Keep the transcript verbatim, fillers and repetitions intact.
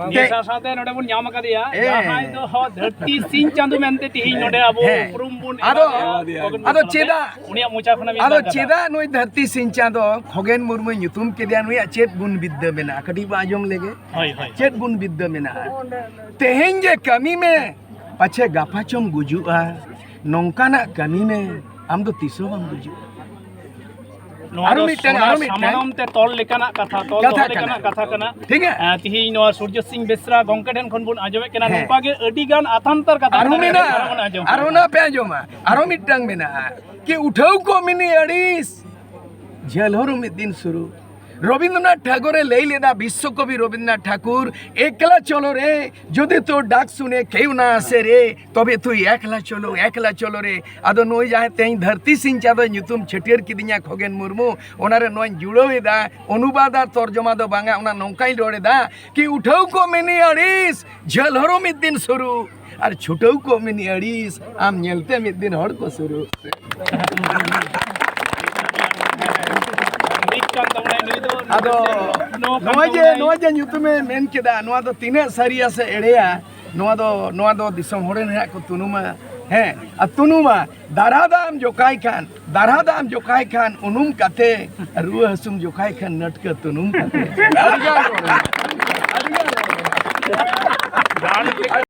ᱱᱤᱭᱟᱹ ᱥᱟᱶ ᱥᱟᱶᱛᱮ ᱱᱚᱰᱮ ᱵᱚᱱ ᱧᱟᱢ ᱟᱠᱟᱫᱮᱭᱟ, ᱦᱮᱸ᱾ ᱡᱟᱦᱟᱸᱭ ᱫᱚ ᱫᱷᱟᱹᱨᱛᱤ ᱥᱤᱧ ᱪᱟᱸᱫᱚ ᱢᱮᱱᱛᱮ ᱛᱤᱦᱤᱧ ᱱᱚᱰᱮ ᱟᱵᱚ ᱦᱮᱸ᱾ ᱩᱯᱨᱩᱢ ᱵᱚᱱ ᱟᱫᱚ, ᱮᱢᱟ ᱫᱮᱭᱟ ᱟᱫᱚ ᱜᱚᱵᱤᱱᱫᱚ ᱪᱮᱫᱟᱜ, ᱩᱱᱤᱭᱟᱜ ᱢᱚᱪᱟ ᱠᱷᱚᱱᱟᱜ ᱢᱤᱫ ᱟᱫᱚ ᱵᱟᱨ ᱠᱟᱛᱷᱟ᱾ ᱪᱮᱫᱟᱜ ᱱᱩᱭ ᱫᱷᱟᱹᱨᱛᱤ ᱥᱤᱧ ᱪᱟᱸᱫᱚ ᱠᱷᱚᱜᱮᱱ ᱢᱩᱨᱢᱩᱭ ᱧᱩᱛᱩᱢ ᱠᱮᱫᱮᱭᱟ? ᱱᱩᱭᱟᱜ ᱪᱮᱫ ᱜᱩᱱ ᱵᱤᱫᱽᱫᱟᱹ ᱢᱮᱱᱟᱜᱼᱟ? ᱠᱟᱹᱴᱤᱡ ᱵᱚ ᱟᱸᱡᱚᱢ ᱞᱮᱜᱮ᱾ ᱦᱳᱭ, ᱦᱳᱭ᱾ ᱪᱮᱫ ᱜᱩᱱ ᱵᱤᱫᱽᱫᱟᱹ ᱢᱮᱱᱟᱜᱼᱟ? ᱛᱮᱦᱮᱧ ᱜᱮ ᱠᱟᱹᱢᱤ ᱢᱮ, ᱯᱟᱪᱷᱮ ᱜᱟᱯᱟ ᱪᱚᱢ ᱜᱩᱡᱩᱜᱼᱟ᱾ ᱱᱚᱝᱠᱟᱱᱟᱜ ᱠᱟᱹᱢᱤ ᱢᱮ, ᱟᱢ ᱫᱚ ᱛᱤᱥ ᱦᱚᱸ ᱵᱟᱢ ᱜᱩᱡᱩᱜᱼᱟ᱾ ᱱᱚᱣᱟ ᱟᱨᱚ ᱫᱚ ᱢᱤᱫᱴᱟᱝ, ᱥᱚᱱᱟ ᱟᱨᱚ ᱢᱤᱫᱴᱟᱝ᱾ ᱥᱟᱢᱟᱱᱚᱢ ᱛᱮ ᱛᱚᱞ ᱞᱮᱠᱟᱱᱟᱜ ᱠᱟᱛᱷᱟ, ᱛᱚᱞ ᱠᱟᱛᱷᱟ ᱫᱚᱦᱚ ᱞᱮᱠᱟᱱᱟᱜ ᱠᱟᱱᱟ᱾ ᱠᱟᱛᱷᱟ ᱠᱟᱱᱟ᱾ ᱴᱷᱤᱠ ᱜᱮᱭᱟ᱾ ᱮᱸ, ᱛᱤᱦᱤᱧ ᱱᱚᱣᱟ ᱥᱩᱨᱡᱚ ᱥᱤᱝ ᱵᱮᱥᱨᱟ ᱜᱚᱝᱠᱮ ᱴᱷᱮᱱ ᱠᱷᱚᱱ ᱵᱚᱱ ᱟᱸᱡᱚᱢᱮᱫ ᱠᱟᱱᱟ, ᱦᱮᱸ᱾ ᱱᱚᱝᱠᱟ ᱜᱮ ᱟᱹᱰᱤ ᱜᱟᱱ ᱟᱛᱷᱟᱱ ᱛᱟᱨ ᱠᱟᱛᱷᱟ ᱟᱨᱦᱚᱸ ᱠᱟᱛᱷᱟ ᱢᱮᱱᱟᱜᱼᱟ, ᱟᱨᱦᱚᱸ ᱵᱚᱱ ᱟᱸᱡᱚᱢ ᱟᱨᱦᱚᱸ ᱠᱟᱱᱟ᱾ ᱱᱟᱯᱮ ᱟᱸᱡᱚᱢᱟ, ᱟᱨᱦᱚᱸ ᱢᱤᱫᱴᱟᱝ ᱢᱮᱱᱟᱜᱼᱟ, ᱠᱤ ᱩᱴᱷᱟᱹᱣ ᱠᱚᱜ ᱢᱮᱱᱮ ᱟᱹᱲᱤᱥ, ᱡᱷᱟᱹᱞ ᱦᱚᱨ ᱢᱤᱫ ᱫᱤᱱ ᱥᱩᱨᱩ᱾ ᱨᱚᱵᱤᱱᱫᱨᱚᱱᱟᱛᱷ ᱴᱷᱟᱜᱚᱨᱮ ᱞᱟᱹᱭ ᱞᱮᱫᱟ, ᱵᱤᱥᱥᱚᱠᱚᱵᱤ ᱨᱚᱵᱤᱱᱫᱨᱚᱱᱟᱛᱷ ᱴᱷᱟᱠᱩᱨ, "ᱮᱠᱞᱟ ᱪᱚᱞᱚ ᱨᱮ, ᱡᱩᱫᱤ ᱛᱳ ᱰᱟᱠ ᱥᱩᱱᱮ ᱠᱮᱣ ᱱᱟ ᱟᱥᱮ ᱨᱮ, ᱛᱚᱵᱮ ᱛᱩᱭ ᱮᱠᱞᱟ ᱪᱚᱞᱚ, ᱮᱠᱞᱟ ᱪᱚᱞᱚ ᱨᱮ᱾" ᱟᱫᱚ ᱱᱩᱭ ᱡᱟᱦᱟᱸᱭ ᱛᱮᱦᱮᱧ ᱫᱷᱟᱹᱨᱛᱤ ᱥᱤᱧ ᱪᱟᱸᱫᱚᱭ ᱧᱩᱛᱩᱢ ᱪᱷᱟᱹᱴᱭᱟᱹᱨ ᱠᱤᱫᱤᱧᱟ ᱠᱷᱚᱜᱮᱱ ᱢᱩᱨᱢᱩ, ᱚᱱᱟᱨᱮ ᱱᱚᱣᱟᱧ ᱡᱩᱲᱟᱹᱣ ᱮᱫᱟ, ᱚᱱᱩᱵᱟᱫ ᱟᱨ ᱛᱚᱨᱡᱚᱢᱟ ᱫᱚ ᱵᱟᱝᱟ, ᱚᱱᱟ ᱱᱚᱝᱠᱟᱧ ᱨᱚᱲ ᱮᱫᱟ, ᱠᱤ ᱩᱴᱷᱟᱹᱣ ᱠᱚᱜ ᱢᱮᱱᱮ ᱟᱹᱲᱤᱥ, ᱡᱷᱟᱹᱞ ᱦᱚᱨ ᱢᱤᱫ ᱫᱤᱱ ᱥᱩᱨᱩ, ᱟᱨ ᱪᱷᱩᱴᱟᱹᱣ ᱠᱚᱜ ᱢᱮᱱᱮ ᱟᱹᱲᱤᱥ, ᱟᱢ ᱧᱮᱞᱛᱮ ᱢᱤᱫ ᱫᱤᱱ ᱦᱚᱲ ᱠᱚ ᱥᱩᱨᱩ᱾ ᱢᱤᱫ ᱠᱟᱱ ᱛᱟᱵᱚᱱᱟᱭ ᱱᱩᱭ ᱫᱚ᱾ ᱟᱫᱚ ᱱᱚᱣᱟ ᱠᱟᱱ ᱱᱚᱜᱼᱚᱭ ᱡᱮ, ᱛᱟᱵᱚᱱᱟᱭ᱾ ᱱᱚᱣᱟ ᱡᱮ ᱧᱩᱛᱩᱢᱮ ᱢᱮᱱ ᱠᱮᱫᱟ, ᱱᱚᱣᱟ ᱫᱚ ᱛᱤᱱᱟᱹᱜ ᱥᱟᱹᱨᱤᱭᱟ ᱥᱮ ᱮᱲᱮᱭᱟ, ᱱᱚᱣᱟ ᱫᱚ, ᱱᱚᱣᱟ ᱫᱚ ᱫᱤᱥᱚᱢ ᱦᱚᱲ ᱨᱮᱱ ᱦᱟᱸᱜ ᱠᱚ ᱛᱩᱱᱩᱢᱟ᱾ ᱦᱮᱸ, ᱟᱨ ᱛᱩᱱᱩᱢᱟ, ᱫᱟᱨᱦᱟ ᱫᱟᱜ ᱮᱢ ᱡᱚᱠᱷᱟᱭ ᱠᱷᱟᱱ, ᱫᱟᱨᱦᱟ ᱫᱟᱜ ᱮᱢ ᱡᱚᱠᱷᱟᱭ ᱠᱷᱟᱱ ᱩᱱᱩᱢ ᱠᱟᱛᱮ, ᱨᱩᱣᱟᱹ ᱦᱟᱹᱥᱩᱢ ᱡᱚᱠᱷᱟᱭ ᱠᱷᱟᱱ ᱱᱟᱹᱴᱠᱟᱹ ᱛᱩᱱᱩᱢ ᱠᱟᱛᱮ᱾ ᱟᱹᱰᱤ ᱜᱟᱱ ᱨᱚᱲ ᱢᱮᱱᱟᱜᱼᱟ᱾ ᱟᱹᱰᱤ ᱜᱟᱱ ᱨᱚᱲ ᱢᱮᱱᱟᱜᱼᱟ᱾